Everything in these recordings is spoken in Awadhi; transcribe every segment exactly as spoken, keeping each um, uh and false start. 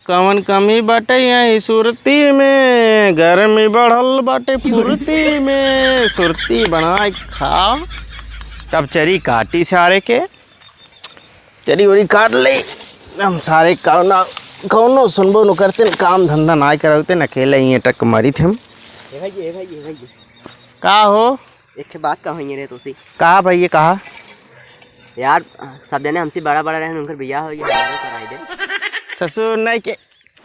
कवन कमी बाटे यही सुरती में, गर्मी बढ़ल बाटे फुर्ती में, सुरती बनाए खा। तब चरी काटी सारे के, चरी उरी काट ले। हम सारे कौनो, कौनो सुनबो न करते, काम धंधा नाय करते, अकेले ही टक मरी थे हम। ए भाई, ए भाई, ए भाई। का हो? एक ठे बात कहिए रे तोसी। कहा भैया, कहा? यार, सब जने हमसे बड़ा बड़ा रहन, उनकर बियाह हो गया, हमारो कराई दे। ससुर नहीं के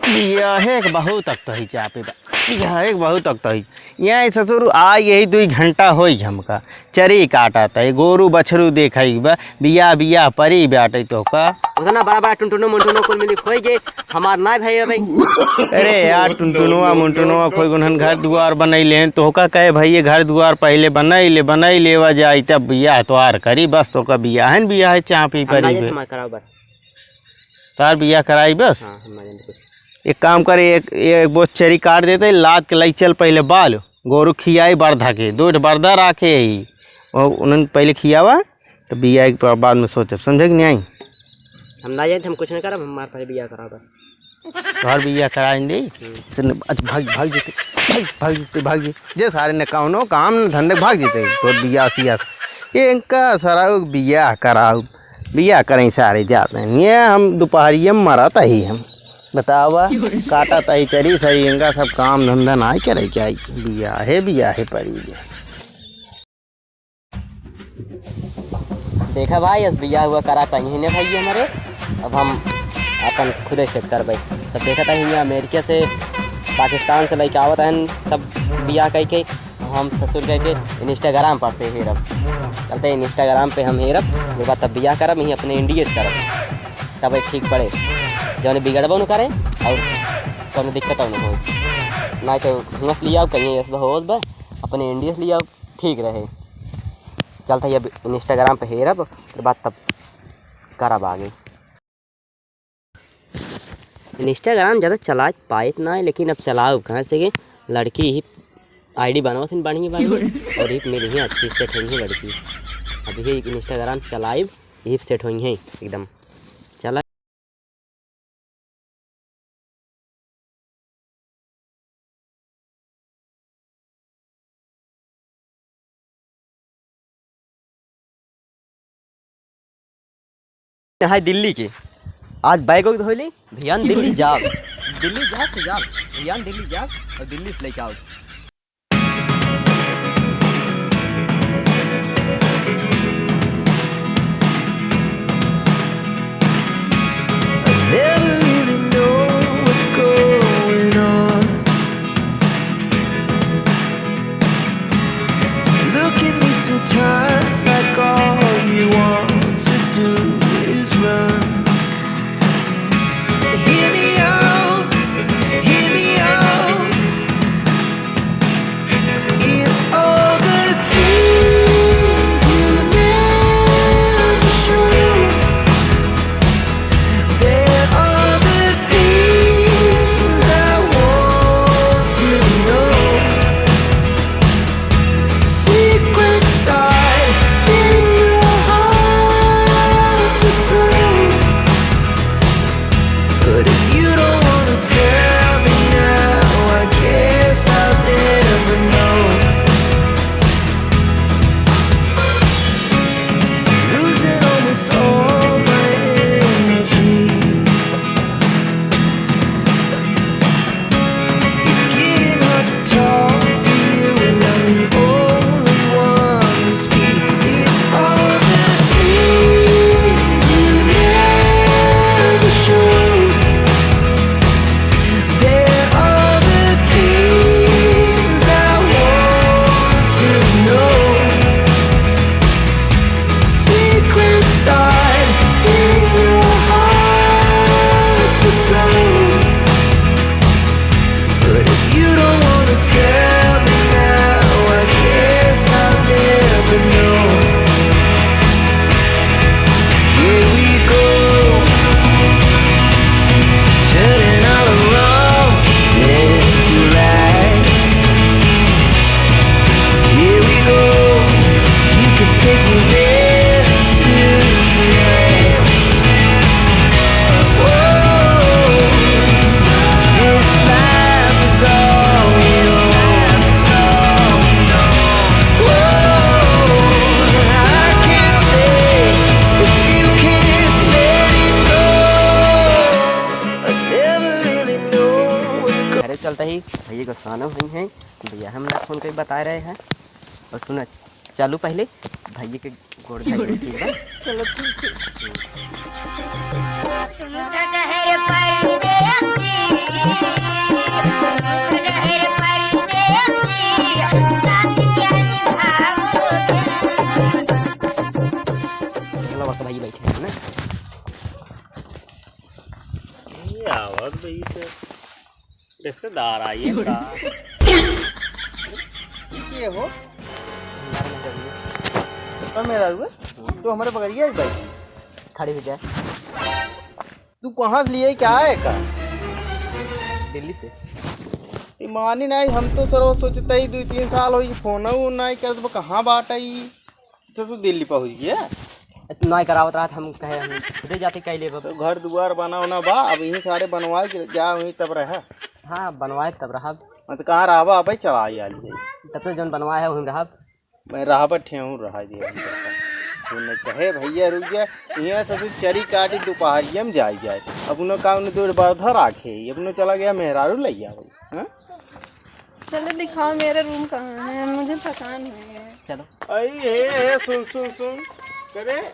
बियाह एक बहुत अकतही चापे बा। बियाह एक बहुत अकतही। यहाँ ससुर आ यही दुई घंटा होई हमका। चरी काटा तई, गोरू बछरू देखई बा। बियाह, बियाह परी बाटे तोहका। उतना बड़ा बड़ा टुनटुनो मुनटुनो कुल मिली खोई जे हमार नाय भाई अबे। अरे यार, टुनटुनुआ मुनटुनुआ खोई उन्हन घर दुआर बनई लेहन, तोहका कहे भैया घर दुआर पहिले बनई ले, बनई लेवा जाई तब बियाह तोहार करी, बस तोहका बियाह है न बियाह है चापी हम ना परी जाते बे। हमार कराओ बस। तोहार बियाह कराई बस। हाँ, हम ना जाते कुछ। एक काम करे, एक, एक बोझ चरी काट देते, लाद के लई चल पहिले बाल, गोरू खियाई बरधा के, दो ठे बरधा राखे ही, वो उन्हन पहिले खियावा, तो बियाह के बाद में सोचब, समझे कि नहीं आई? हम ना जाते, हम कुछ ना करब, हमार पहिले बियाह कराओ बस। तोहर बियाह कराई दे। हम्म। सुन, अच्छा, भाग, भाग जेते, भाग, भाग जेते, भाग जेते। जे सारे न कौनो काम, न धंधे, भाग जेते। तोर बियाह सियाह। ये इनका सराउ बियाह कराउ। बियाह करें सारे जाते हैं। ये हम दोपहरिया में मरत ही हम। बतावा, काटा तही चरी सरी, इनका सब काम धंधा नाय करे के आई। बियाह है, बियाह है परी। देखा भाई, अस बियाह हुआ करा कहीं ने भाई हमारे। अब हम अपन खुदे सेट करबे। सब देखत है हियाँ अमेरिका से, पाकिस्तान से लइके आवत हन, सब बियाह कई के। हम ससुर कह के Instagram पर से हेरब। चलते Instagram पे हम हेरब, ओकर बाद तब बियाह करब, यहीं अपने इंडिया से करब, तब ठीक पड़े, जौन बिगड़बो न करे और कौनो दिक्कत न हो। ना तो हुआं से लियाओ, कहीं ऐस बहुत बा, अपने इंडिया से लियाओ, ठीक रहे। चलत ही अब Instagram पे हेरब, ओकर बाद तब करब आगे। Instagram ज़्यादा चला पाइत ना है, लेकिन अब चलाओ कहाँ से के लड़की ही ID बनाओ सिन बढ़िया वाली और ही मिली ही अच्छी सेट होई है लड़की। अभी ही Instagram चलाइब, यही सेट होई है एकदम। चला। हाय दिल्ली के, आज बैग वैग धोइली, भियान दिल्ली जाब, दिल्ली जाब तो जाब, भियान दिल्ली जाब और दिल्ली से लेके आओ। I never really know what's going on. Look at me sometimes like all you want to do is run. Hear me out, hear me out. मानो वही है, भैया हम लोग फोन करके बता रहे हैं। और सुना, चलो पहले भैया के गोड़ धरे, ठीक बा? चलो, ठीक है। तुम तो डहर परदेसी, तुम तो डहर परदेसी, साथ क्या निभाओगे? चलो, वक्त भाई बैठे हैं ना। ये आवत भाई से। रिश्तेदार आइए का? ये हो? और मेरा हुआ? तो हमारे बगलिया ही बैठी। खड़ी हो जाए। तू कहाँ से लिए, क्या है का? दिल्ली से। ई मानी नहीं, हम तो सरवा सोचते ही दुइ तीन साल होई, फोन उन नहीं करत बा, कहाँ बाटा ई? ससुर दिल्ली पहुँच गया। ए, तू नाई करावत रहत, हम कहे हम खुदे जाते कह लेब। तो घर दुआर बना होना बा, अब यहीं सारे बनवाए के जा वहीं तब रहा। हाँ, बनवाए तब रहा। हाँ, तो कहाँ रहबा? अब चला आई आली है। तब तो जौन बनवाए है वहीं रहब। मैं रहबा ठेहूँ रहा जे हम करता। तू नहीं कहे भैया रुक जा, यहाँ ससुर चरी काटी दोपहरिया में जाए जाए। अब उन्हों का उन्हें दो बर्धा राखे, अब उन्हों चला गया मेहरारू ले जाओ। हाँ? चलो दिखाओ मेरा रूम कहाँ है, मुझे थकान हुई है। चलो। आई हे, हे, सुन, सुन, सुन। करे,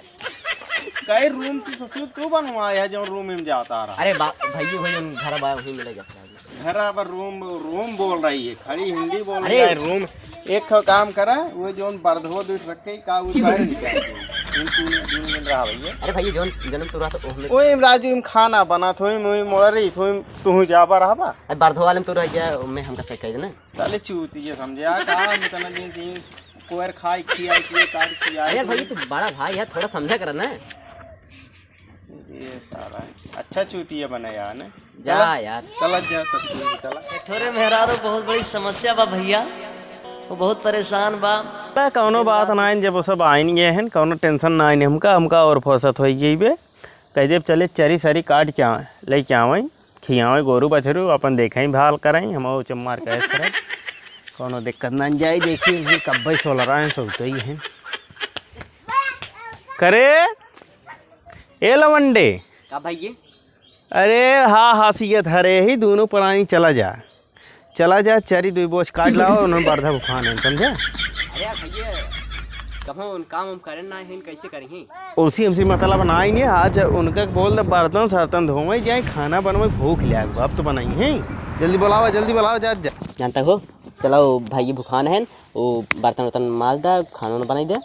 कई रूम तू ससुर तू बनवाया है, जो रूम में जाता रहा। अरे बा-, भैया, भाई, हम घर बा, वहीं मिले जाता है। घर अब रूम, रूम बोल रही है, खड़ी हिंदी बोल अरे। रही है, रूम। एक ठो काम करा, वो जोन बर्धवा दूठ रखे, का वो बाहर निकाल दे। तीन, तीन, तीन दिन रहा भैया। अरे भैया, जोन, जोन तू रहा था, ओहमे ओ, इम राजू, इम खाना बना, थोई, मोई, मोड़ा रही, थोई, तू जाबा रहबा। अरे बर्धवा वाले में तू रह गया, मैं हमका सही कह देना। साले चूतिया समझे, आ, का हम इतना दिन से ही कोयर खाई, खियाई, पिए, काट खियाई, अरे भाई, तू बड़ा भाई है, थोड़ा समझा कर ना। ये साला अच्छा चूतिया बना यार ने। जा चला, यार। चला जा, तब तू भी चला। ए ठोरे मेहरारू बहुत बड़ी समस्या बा भैया, वो बहुत परेशान बा। बे, कौनो बात ना है, जब वो सब आइन गए हैं, कौनो tension ना है हमका, हमका और फुर्सत होई गई बे। कह देब चले चरी सरी काट के आवे, लेके आवे, खियावे गोरू बछरू, अपन देखे भाल करे, हम और चम्मार कैस करे, कौनो दिक्कत ना जाए। देखी, इन्हीं कब्बे सोलरा हैं, सोते ही हैं। करे, ए लवंडे। का भाई ये? अरे हा, हासियत हरे ही, दोनों प्राणी चला जा, चला जा, चरी दुई बोझ काट लाओ, उन्होंने बर्धा भुखान है, समझे? अरे यार भैया, कहो उन काम हम करें ना है, कैसे करेंगे? उसी हमसे मतलब ना ही नहीं, आज उनका बोल दे बर्तन सर्तन धोवे जाए, खाना बनवे, भूख ले आए, अब तो बनाई है, जल्दी बुलावा, जल्दी बुलावा, जा, जा। जानता हो, चलाओ भाई भुखान है, वो बर्तन उर्तन माज दा, खाना उना बनाई दे।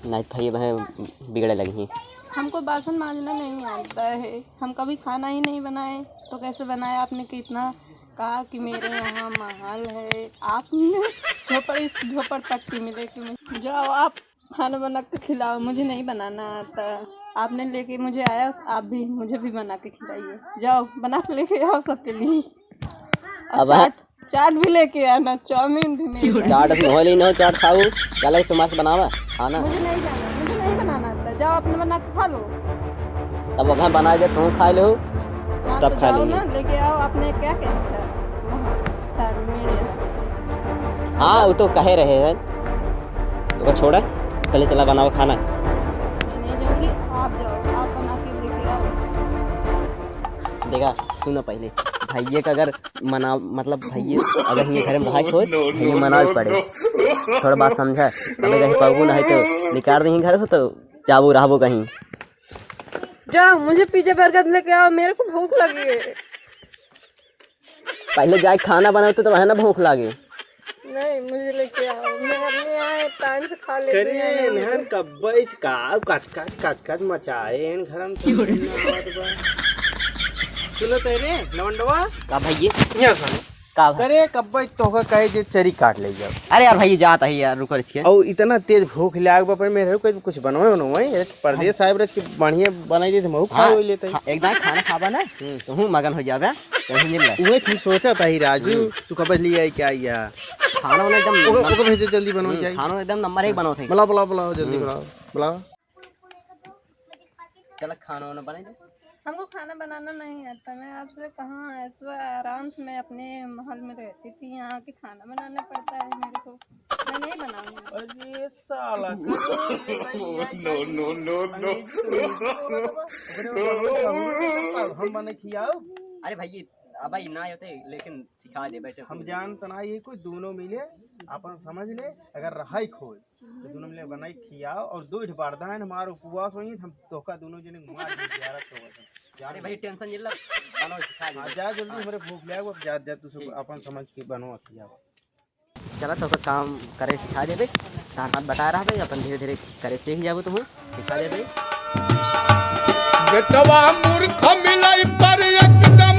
नहीं तो भाई वह बिगड़े लगी हैं। हमको बासन माजना नहीं आता है, हम कभी खाना ही नहीं बनाए, तो कैसे बनाए? आपने कितना कहा कि मेरे यहाँ महल है, आपने झोपड़, इस झोपड़पट्टी में लेके मुझे, जाओ आप खाना बना के खिलाओ, मुझे नहीं बनाना आता। आपने लेके मुझे आया, आप भी, मुझे भी बना के खिलाइए। जाओ बना के लेके आओ सबके लिए। और अब चाट चाट भी लेके आना, चाउमीन भी मेरे। चाट से मोहली न हो, चाट खाऊ, चले चुमास बनावा खाना। मुझे नहीं जाना, मुझे नहीं बनाना आता, जाओ अपने बना के खा लो। तब अब हम बना दे, तू खा लो, हाँ, सब तो खा जाओ लेंगे। ना, लेके आओ, आपने क्या कहा था वहाँ सारे मेरे यहाँ? हाँ, वो तो कहे रहे हैं, वो छोड़ा, पहले चला बनाओ खाना। मैं नहीं जाऊँगी, आप जाओ, आप बना के लेके आओ। देखा, सुनो पहले, भैया का अगर मना, मतलब, भैया अगर हियाँ घरे में रहा के होत, भैया मनावे के पड़े। थोड़ा बात समझा, अबे कहीं पाबू ना है तो निकाल दही घर से, तो जाबू रहबू कहीं। जाओ, मुझे पिज्जा बर्गर लेके आओ, मेरे को भूख लगी है। पहले जाए खाना बनाओ तो, तो वह ना भूख लागे। नहीं, मुझे लेके आओ, मैं अपने यहाँ टाइम से खा लेती करे, हूँ। इन्हन कब्बे से का कच कच, कच कच मचाए, इन घर में तो क्यों रे? ना आवत बा। सुनो तेरे, लवंडवा। का भैया? यहाँ सुनो। का भा- करे, कब्बे तोहका कहे जे चरी काट ले जाओ। अरे यार भैया, जात है यार, रुको रिचके। और इतना तेज भूख लाग बा, पर मेरे को कुछ बनवे बनवे, परदेस साहब रच के बढ़िया बनाई देते, महू खा हाँ, लेते। खा-, एक दाई खाना खाबा ना, हम्म। तो हूँ मगन हो जाबे, तो हूँ मिल ले। उहे तुम सोचा था ही राजू, हम्म। तू कब ले आई क्या या? खाना वाना एकदम ओके, नम-, ओके भेजो, जल्दी बनाओ, हम्म, जाइए। खाना एकदम नंबर एक बनाओ थे। बुलाओ, बुलाओ, बुलाओ, जल्दी हम्म। बुलाओ, बुलाओ। चल, खाना वाना बनाई दे। हमको खाना बनाना नहीं आता। मैं आपसे कहाँ, ऐसा आराम से मैं अपने महल में रहती थी, यहाँ आके खाना बनाना पड़ता है मेरे को। मैं नहीं बनाऊंगी। अरे साला, no, no, no, no। हम बने खियाओ। अरे भाई, अब भाई ना होते, लेकिन सिखा दे बैठे हम कोई। जान तना ये कोई दोनों मिले, अपन समझ ले, अगर रहाई खोए तो दोनों मिले बनाई खियाओ और दो इठ बार दान हमार उपवास होई, हम तोहका दोनों जने मार दे, जियारत तो होई। जा अरे भाई, टेंशन जिल्ला, बनाओ, सिखा दे। हाँ, जा जल्दी, हमरे भूख ले, अब जा, जा, तू सब ठीक। अपन समझ के बनो, खियाओ। चला, तो का काम करे सिखा देबे, तार हाथ बटा रहा भाई, अपन धीरे धीरे करे सीख जाबो, तुम सिखा देबे। बेटवा मूर्ख मिलाई पर एकदम